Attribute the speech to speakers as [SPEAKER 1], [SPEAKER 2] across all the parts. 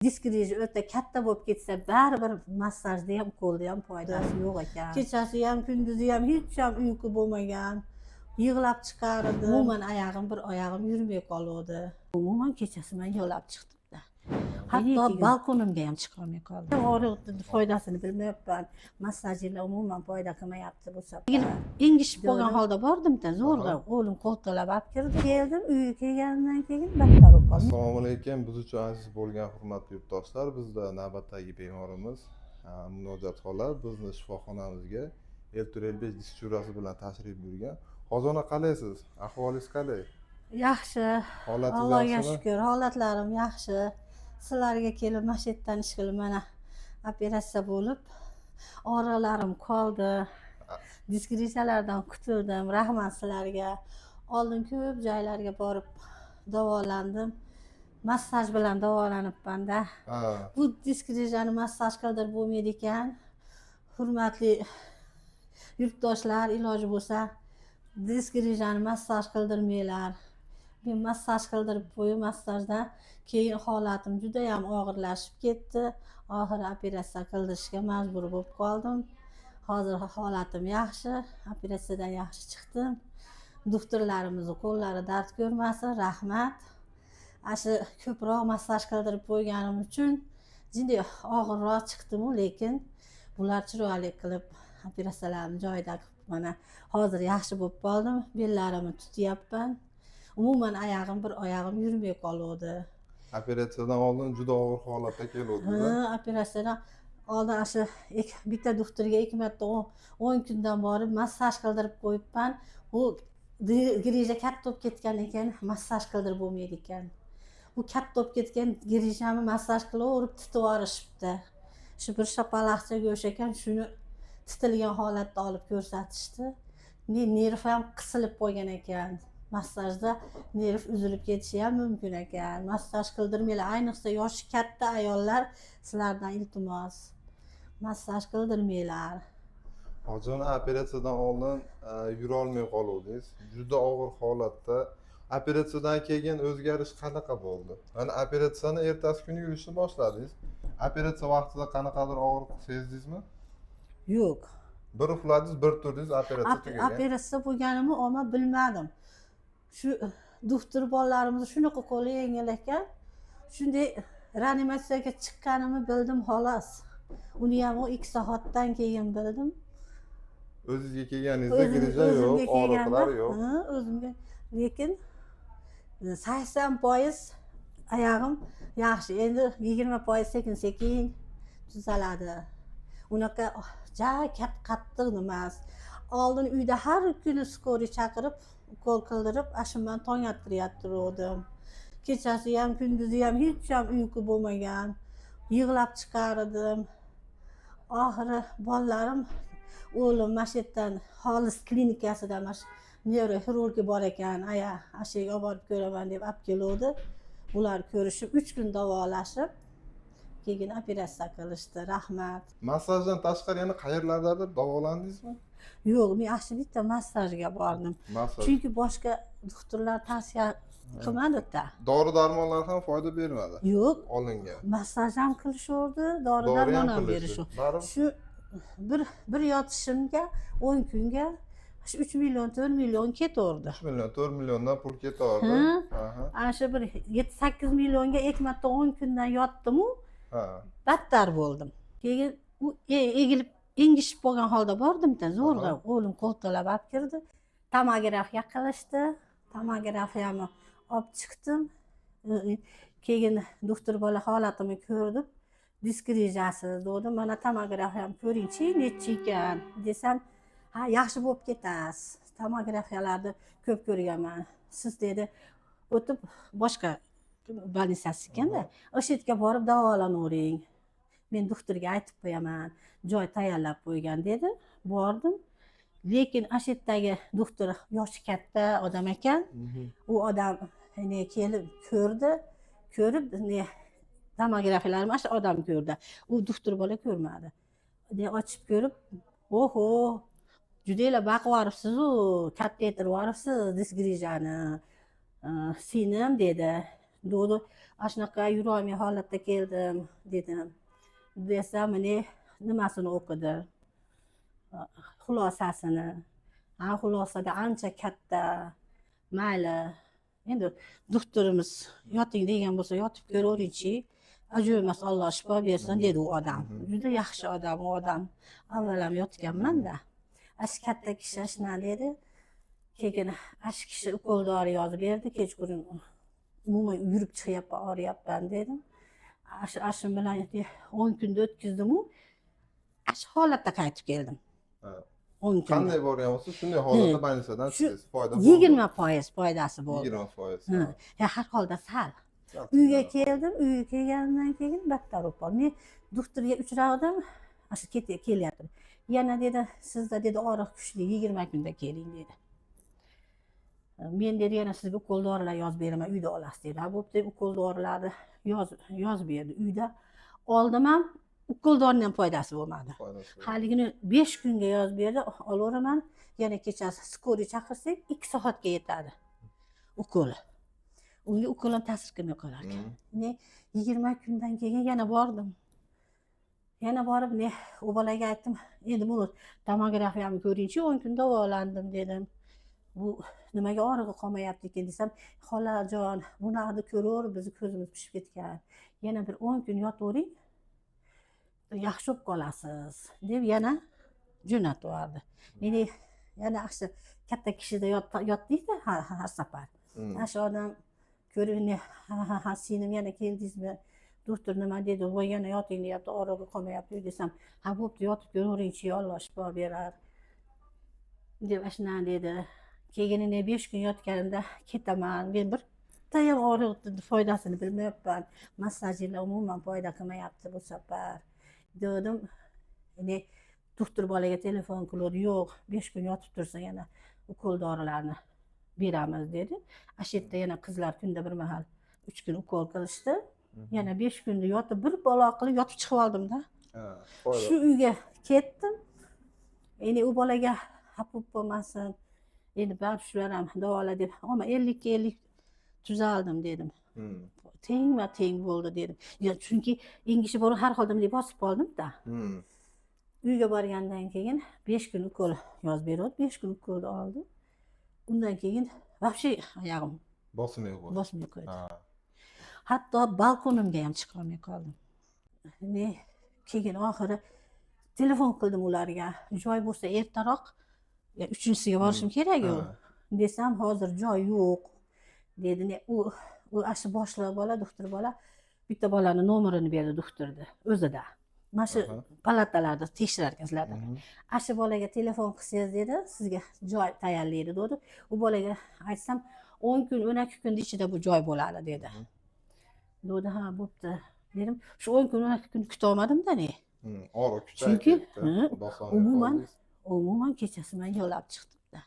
[SPEAKER 1] Disk грыжа o'ta katta bo'lib ketsa, baribir massajda ham, ukolda ham foydasi yo'q ekan. Kechasi ham, kunduzi ham hech ham uyqu bo'lmagan, yig'lab chiqar edim. Umuman oyog'im, bir oyog'im yurmay qoluvdi. Umuman kechasi man yig'lab chiqdimda, hatto balkonimga ham chiqolmay qoldim. Og'riqni foydasini bilmayapman. Massajlar umuman foyda qilmayapti bu safar. Engishib qolgan holda bordimda, zo'rg'a qo'lim qo'ltiqlab olib kirdi, keldim. Uyga kelganimdan keyin battar bo'lib qoldim.
[SPEAKER 2] Assalomu alaykum, biz uchun aziz bo'lgan hurmatli yurtdoshlar. Bizda navbatdagi bemorimiz Munojat xola bizni shifoxonamizga L4 L5 disk churasi bilan tashrif buyurgan. Hozir qalaysiz? Ahvolingiz qalay?
[SPEAKER 1] Yaxshi.
[SPEAKER 2] Holatingiz
[SPEAKER 1] Allohga
[SPEAKER 2] yaxshimi?
[SPEAKER 1] shukur, holatlarim yaxshi. Sizlarga kelib, mana shu yerdan ish qilib, mana operatsiya bo'lib, og'riqlarim qoldi, disk грыжа lardan qutuldim. Rahmat sizlarga. Oldin ko'p joylarga borib davolandim, massaj bilan davolanibmanda. Bu disk грыжа ni massaj qildirib bo'lmaydi ekan. Hurmatli yurtdoshlar, iloji bo'lsa, disk грыжа ni massaj qildirmanglar. Men massaj qildirib qo'yib, massajdan keyin holatim judayam og'irlashib ketdi. Oxiri operatsiya qildirishga majbur bo'lib qoldim. Hozir holatim yaxshi, operatsiyadan yaxshi chiqdim. Doktorlarimizni qo'llari dard ko'rmasin, rahmat. Ana shu ko'proq massaj qildirib qo'yganim uchun jinday og'irroq chiqdimu, lekin bular chiroyli qilib operatsiyalarni joyida qilib, mana hozir yaxshi bo'lib qoldim. Bellarimni tutyapman. Umuman oyog'im, bir oyog'im yurmay qoluvdi.
[SPEAKER 2] Operatsiyadan oldin juda og'ir holatda keluvdingiz?
[SPEAKER 1] Ha, operatsiyadan oldin ana shu bitta doktorga ikki marta 10 kundan borib massaj qildirib qo'yibman. U грыжа katta bo'lib ketgan ekan, massaj qildirib bo'lmaydi ekan. U katta bo'lib ketgan грыжа ni massaj qilaverib titib yuborishibdi. Shu bir shapaloqcha go'sht ekan, shuni titilgan holatda olib ko'rsatishdi. Nerv ham qisilib qolgan ekan. Massajda nerv uzilib ketishi ham mumkin ekan. Massaj qildirmanglar, ayniqsa yoshi katta ayollar, sizlardan iltimos, massaj qildirmanglar.
[SPEAKER 2] Hojana, operatsiyadan oldin yurolmay qoluvdingiz, juda og'ir holatda. Operatsiyadan keyin o'zgarish qanaqa bo'ldi? Mana operatsiyani ertasi kuni yurishni boshladingiz. Operatsiya vaqtida qanaqadir og'riq sezdingizmi?
[SPEAKER 1] Yo'q.
[SPEAKER 2] Bir uxladingiz, bir turdingiz, operatsiya tugagan.
[SPEAKER 1] Operatsiya bo'lganimni omma bilmadim. Shu doktor bolalarimiz shunaqa qo'li yengil ekan, shunday reanimatsiyaga chiqqanimni bildim, xolos. Uni ham u 2 soatdan keyin bildim.
[SPEAKER 2] O'zizga kelganingizda грыжа
[SPEAKER 1] O'zimga
[SPEAKER 2] yo'q,
[SPEAKER 1] kelganda,
[SPEAKER 2] og'riqlar yo'q.
[SPEAKER 1] Ha, o'zimga, lekin 80% oyog'im yaxshi. Endi 20% sekin sekin tuzaladi. Unaqa ja qattiq emas. Oldin uyda har kuni скорый chaqirib, ukol qildirib, ana shu bilan tong attirayottiruvdim. Kechasi ham, kunduzi ham hech ham uyqu bo'lmagan, yig'lab chiqar edim. Oxiri bolalarim, o'g'lim mana shu yerdan, Xolis klinikasida mana shu neyroxirurgi bor ekan, aya, ana shu yerga olib borib ko'raman deb olib keluvdi. Bular ko'rishib, 3 kun davolashib, keyin operatsiya qilishdi. Rahmat.
[SPEAKER 2] Massajdan tashqari yana qayerlardadir davolandingizmi?
[SPEAKER 1] Yo'q, men ana shu bitta massajga bordim.
[SPEAKER 2] Massaj.
[SPEAKER 1] Chunki boshqa doktorlar tavsiya qilmadida.
[SPEAKER 2] Dori darmonlar ham foyda bermadi?
[SPEAKER 1] Yo'q.
[SPEAKER 2] Olingan.
[SPEAKER 1] Massaj ham qilishaverdi, dori
[SPEAKER 2] Dori
[SPEAKER 1] darmon
[SPEAKER 2] ham
[SPEAKER 1] ham
[SPEAKER 2] qilishdi.
[SPEAKER 1] berishuv.
[SPEAKER 2] Baribir.
[SPEAKER 1] Shu bir yotishimga, 10 kunga shu 3 million, 4 million ketaverdi.
[SPEAKER 2] 3 million, 4 milliondan pul ketaverdi.
[SPEAKER 1] Ha. Ana shu bir 7-8 millionga ikki marta 10 kundan yotdimu, battar bo'ldim. Keyin u egilib, engishib qolgan holda bordimda, zo'rg'a qo'lim qo'ltiqlab olib kirdi. Tomografiya qilishdi, tomografiyani olib chiqdim. Keyin doktor bola holatimni ko'rdi. "Disk грыжа si", dedi. "Mana tomografiyam, ko'ringchi, nechi ekan", desam, "Ha, yaxshi bo'lib ketasiz, tomografiyalarni ko'p ko'rganman siz", dedi. "O'tib boshqa больница si ekanda, o'sha yerga borib davolanavering, men doktorga aytib qo'yaman, joy tayyorlab qo'ygan", dedi. Bordim, lekin ana shu yerdagi doktor yoshi katta odam ekan. U odam ne kelib ko'rdi, ko'rib, ne tomografiyalarni mana shu odam ko'rdi, u doktor bola ko'rmadi. Ne ochib ko'rib, "Oho, judayla baqib yuboribsizu, katta ettirib yuboribsiz disk грыжа ni, singlim", dedi. Dedi, ana shunaqa yurolmay holatda keldim dedim. Desam, meni nimasini o'qidi, xulosasini. Ha, xulosada ancha katta. Mayli, endi doktorimiz yoting degan bo'lsa, yotib ko'raveringchi, ajoyib emas, Alloh shifo bersin, dedi u odam. Juda yaxshi odam u odam. Avval ham yotganmanda. Ana shu katta kishi shunaqa dedi. Keyin ana shu kishi ukol dori yozib berdi. Kechqurun umuman yurib chiqyapman, og'riyapman dedim. Ana shu bilan 10 kunda o'tkazdimu, ana shu holatda qaytib keldim. 10 kunda.
[SPEAKER 2] Qanday borgan bo'lsa, shunday holatda больница dan
[SPEAKER 1] Shu
[SPEAKER 2] chiqdingiz. Foyda bo'ldi.
[SPEAKER 1] 20% foydasi bo'ldi.
[SPEAKER 2] 20%.
[SPEAKER 1] Ya, har holda sal.
[SPEAKER 2] Sal.
[SPEAKER 1] Uyga keldim, uyga kelganimdan keyin battar bo'lib qoldim. Men doktorga uchradim, ana shu kelyapti. Yana dedi, sizda dedi og'riq kuchli, 20 kunda keling dedi. Men dedi, yana sizga ukol dorilar yozib beraman, uyda olasiz dedi. Ha, bo'pti, ukol dorilarni yozib berdi. Uyda oldim ham, ukol dorini ham foydasi bo'lmadi.
[SPEAKER 2] Foydasi bo'ldi.
[SPEAKER 1] Haligini 5 kunga yozib berdi, olaveraman. Yana kechasi скорый chaqirsak, 2 soatga yetadi ukoli. Unga ukol ham ta'sir qilmay qolar ekan. Ne 20 kundan keyin yana bordim. Yana borib, ne u bolaga aytdim, endi buni tomografiyamni ko'ringchi, 10 kun davolandim dedim. Bu nimaga og'rig'i qolmayapti ekan desam, xolajon, bunaqani ko'raverib bizni ko'zimiz pishib ketgan. Yana bir 10 kun yotavering, yaxshi bo'lib qolasiz deb yana jo'natib yubordi. Meni yana yaxshi katta kishida yotdikda har safar. Ana shu odam ko'rib, ne, ha ha ha, singlim, yana keldingizmi? Doktor nima dedi? Voy, yana yoting deyapti, og'rig'i qolmayapti desam, ha, bo'pti, yotib ko'raveringchi, Alloh shifo berar deb ana shunaqa dedi. Keyin yana 5 kun yotganimda ketaman. Men bittayam og'riqni foydasini bilmayapman. Massajlar umuman foyda qilmayapti bu safar dedim. Ne doktor bolaga telefon qilib, yo'q, 5 kun yotib tursa, yana ukol dorilarni beramiz dedi. Ana shu yerda yana qizlar kunda bir mahal 3 kun ukol qilishdi. Yana 5 kunda yotib, bir balo qilib yotib chiqib oldimda.
[SPEAKER 2] Ha, foyda.
[SPEAKER 1] Shu uyga ketdim. Endi u bolaga xafa bo'lmasin, endi baribir shular ham davola deb, ammo 50ga 50 tuzaldim dedim. Tengma teng bo'ldi dedim. Ya, chunki engishi borib har holda bunday bosib qoldimda. Uyga borgandan keyin 5 kun ukol yozib beradi, 5 kun ukolni oldim. Undan keyin вообще oyog'im
[SPEAKER 2] Bosmay qo'ydi.
[SPEAKER 1] bosmay qo'ydi. Hatto balkonimga ham chiqolmay qoldim. Ne keyin oxiri telefon qildim ularga, joy bo'lsa ertaroq, ya, uchinchisiga borishim kerak-ku desam, hozir joy yo'q dedi. Ne u ana shu boshliq bola, doktor bola, bitta bolani nomerini berdi doktorni o'zida, mana shu palatalarda tekshirar ekan sizlarda. Ana shu bolaga telefon qilsangiz dedi, sizga joy tayyorlaydi dedi. U bolaga aytsam, 10 kun, 12 kunni ichida bu joy bo'ladi dedi. Dedi, ha, bo'pti dedim. Shu 10 kun, 12 kun kutolmadimda ne.
[SPEAKER 2] Og'riq kuchayib
[SPEAKER 1] Chunki,
[SPEAKER 2] ketdi. Bosolmay qoldingiz.
[SPEAKER 1] Umuman kechasi man yig'lab chiqdimda.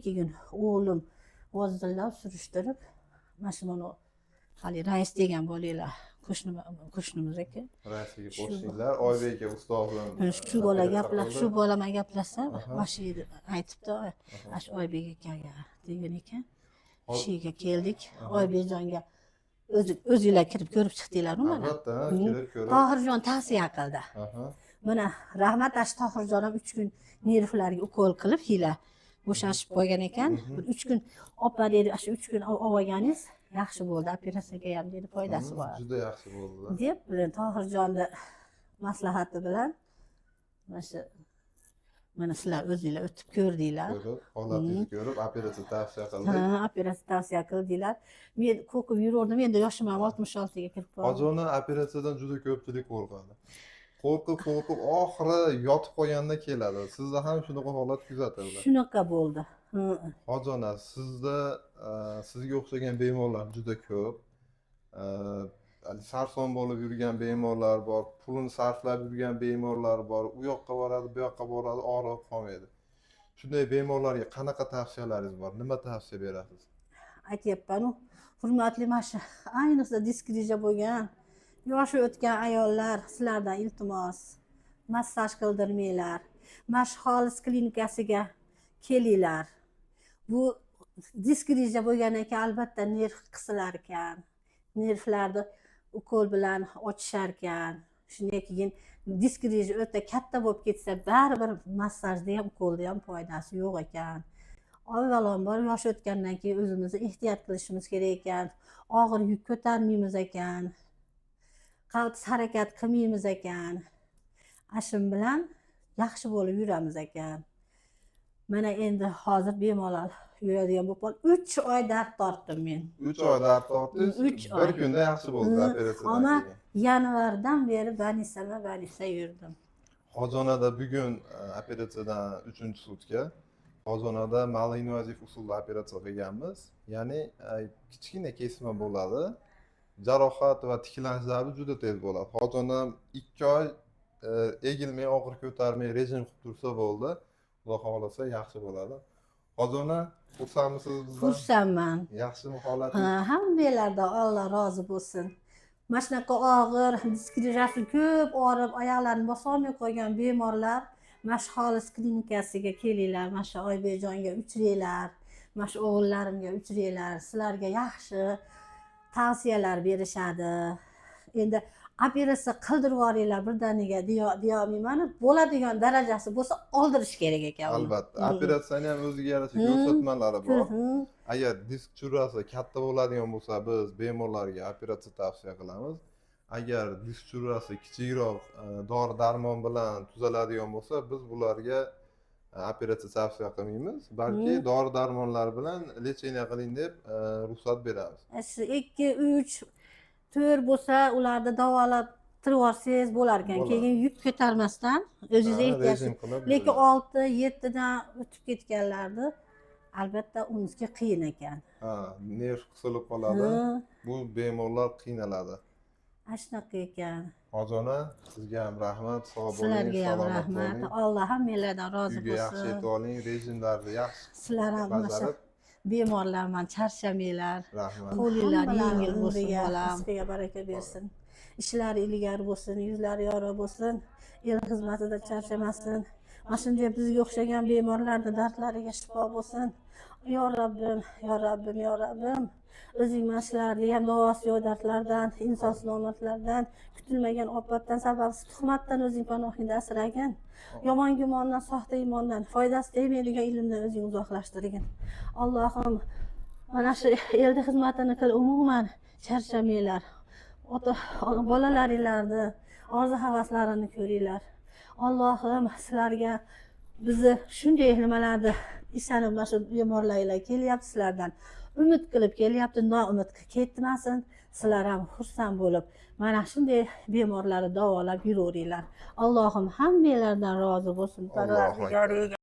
[SPEAKER 1] Keyin o'g'lim vozillab surishtirib, mana shu mana haligi rais degan bolalar, qo'shnimiz ekan.
[SPEAKER 2] Raisga qo'shninglar, Oybek aka ustozim.
[SPEAKER 1] Shu bola
[SPEAKER 2] operatsiya
[SPEAKER 1] gaplab,
[SPEAKER 2] qildi.
[SPEAKER 1] shu bola man gaplashsam,
[SPEAKER 2] Aha.
[SPEAKER 1] mana shu yerda aytibdi, ana shu Oybek akaga degan ekan. Shu yerga keldik. Oybekjonga o'zi, o'zinglar kirib ko'rib chiqdinglarmi mana.
[SPEAKER 2] Albatta, kirib ko'rib.
[SPEAKER 1] Tohirjon tavsiya qildi. Mana rahmat, ana shu Tohirjon ham 3 kun nervlarga ukol qilib, hiyla bo'shashib qolgan ekan. Bir 3 kun opa dedi, shu 3 kun olganingiz yaxshi bo'ldi, operatsiyaga ham dedi foydasi bor.
[SPEAKER 2] Juda yaxshi bo'ldi.
[SPEAKER 1] Deb Tohirjonni maslahati bilan mana shu, mana sizlar o'zinglar o'tib ko'rdinglar.
[SPEAKER 2] Ko'rib, holatingizni ko'rib, operatsiya tavsiya qildik.
[SPEAKER 1] Ha, operatsiya tavsiya qildinglar. Men qo'rqib yuruvdim, endi yoshim ham 66ga kirib qoldi.
[SPEAKER 2] Hojona, operatsiyadan juda ko'pchilik qo'rqadi. Qo'rqib, qo'rqib, oxiri yotib qolganda keladi. Sizda ham shunaqa holat kuzatildi.
[SPEAKER 1] Shunaqa bo'ldi.
[SPEAKER 2] Hojona, sizda sizga o'xshagan bemorlar juda ko'p. Hali sarson bo'lib yurgan bemorlar bor, pulini sarflab yurgan bemorlar bor, u yoqqa boradi, bu yoqqa boradi, og'rig'i qolmaydi. Shunday bemorlarga qanaqa tavsiyalaringiz bor? Nima tavsiya berasiz?
[SPEAKER 1] Aytyapman-u, hurmatli mana shu ayniqsa disk грыжа bo'lgan, yoshi o'tgan ayollar, sizlardan iltimos, massaj qildirmanglar. Mana shu Xolis klinikasiga kelinglar. Bu disk грыжа bo'lgandan keyin albatta nerv qisilar ekan. Nervlarni ukol bilan ochisharkan. Shundan keyin disk грыжа o'ta katta bo'lib ketsa, baribir massajni ham, ukolni ham foydasi yo'q ekan. Avvalambor, yosh o'tgandan keyin o'zimizni ehtiyot qilishimiz kerak ekan, og'ir yuk ko'tarmaymiz ekan, qaltis harakat qilmaymiz ekan. Ana shu bilan yaxshi bo'lib yuramiz ekan. Mana endi hozir bemalol yuradigan bo'lib qoldim. 3 oy dard tortdim men.
[SPEAKER 2] 3 oy dard tortdingiz.
[SPEAKER 1] 3
[SPEAKER 2] Bir
[SPEAKER 1] oy.
[SPEAKER 2] kunda yaxshi bo'ldi operatsiyadan
[SPEAKER 1] Ama
[SPEAKER 2] keyin.
[SPEAKER 1] Yanvardan beri больница ma больница yurdim.
[SPEAKER 2] Hojionada bugun operatsiyadan uchinchi sutka. Hojionada malinvaziv usulda operatsiya qilganmiz, ya'ni kichkina kesma bo'ladi, jarohat va tiklanish davri juda tez bo'ladi. Hojona 2 oy egilmay, og'ir ko'tarmay, rejim qilib tursa bo'ldi, xudo xohlasa, yaxshi bo'ladi. Hojona, xursandmisiz bizdan?
[SPEAKER 1] Xursandman.
[SPEAKER 2] Yaxshimi holatingiz?
[SPEAKER 1] Ha, hammanglardan Alloh rozi bo'lsin. Mana shunaqa og'ir disk грыжа si ko'p og'rib, oyoqlarini bosolmay qolgan bemorlar mana shu Xolis klinikasiga kelinglar, mana shu Oybekjonga uchringlar, mana shu o'g'illarimga uchringlar. Sizlarga yaxshi tavsiyalar berishadi. Endi operatsiya qildirib yuboringlar birdaniga deyolmayman, bo'ladigan darajasi bo'lsa, oldirish kerak ekan uni.
[SPEAKER 2] Albatta, operatsiyani ham o'ziga yarasha ko'rsatmalari bor. Agar disk churrasi katta bo'ladigan bo'lsa, biz bemorlarga operatsiya tavsiya qilamiz. Agar disk churrasi kichikroq, dori darmon bilan tuzaladigan bo'lsa, biz bularga operatsiya tavsiya qilmaymiz, balki dori darmonlar bilan лечение qiling deb ruxsat beramiz.
[SPEAKER 1] Shu ikki, uch, to'rt bo'lsa, ularni davolab turib yuborsangiz bo'lar ekan.
[SPEAKER 2] Bo'ladi.
[SPEAKER 1] Keyin yuk ko'tarmasdan o'zingiz
[SPEAKER 2] Ha,
[SPEAKER 1] ehtiyot.
[SPEAKER 2] Rejim qilib
[SPEAKER 1] Lekin
[SPEAKER 2] yuradi.
[SPEAKER 1] olti, yettidan o'tib ketganlarni, albatta, unisiga qiyin ekan.
[SPEAKER 2] Ha, nerv qisilib qoladi, bu bemorlar qiynaladi.
[SPEAKER 1] Ana shunaqa ekan.
[SPEAKER 2] Hojona, sizga ham rahmat, sog' bo'ling,
[SPEAKER 1] Sizlarga ham
[SPEAKER 2] salomat
[SPEAKER 1] rahmat.
[SPEAKER 2] bo'ling.
[SPEAKER 1] Alloh hammanglardan rozi
[SPEAKER 2] Uyga yaxshi
[SPEAKER 1] bo'lsin.
[SPEAKER 2] yetib oling, rejimlarni yaxshi
[SPEAKER 1] Sizlar ham mana shu
[SPEAKER 2] bajarib.
[SPEAKER 1] bemorlarman, charchamanglar.
[SPEAKER 2] Rahmat.
[SPEAKER 1] Qo'linglar yengil bo'lsin,
[SPEAKER 3] umriga,
[SPEAKER 1] bolam.
[SPEAKER 3] rizqiga baraka bersin.
[SPEAKER 1] Ishlari ilgari bo'lsin, yuzlari yorug' bo'lsin, el xizmatida charchamasin. Mana shunday bizga o'xshagan bemorlarni dardlariga shifo bo'lsin. Yo Rabbim, yo Rabbim, yo Rabbim, o'zing mana shularni ham davosi yo'q dardlardan, insonsiz nomatlardan, kutilmagan ofatdan, sababsiz tuhmatdan o'zing panohingda asragin. Yomon gumondan, soxta iymondan, foydasi tegmaydigan ilmdan o'zing uzoqlashtirgin. Allohim, mana shu elni xizmatini qil, umuman charchamanglar. Ota bolalaringlarni orzu havaslarini ko'ringlar. Allohim, sizlarga bizni shunday nimalarni ishonib, mana shu bemorlar kelyapti, sizlardan umid qilib kelyapti, noumid ketmasin. Sizlar ham xursand bo'lib, mana shunday bemorlarni davolab yuraveringlar. Allohim hammanglardan rozi bo'lsin.
[SPEAKER 2] Allohu akbar.
[SPEAKER 1] Parvardigoriga.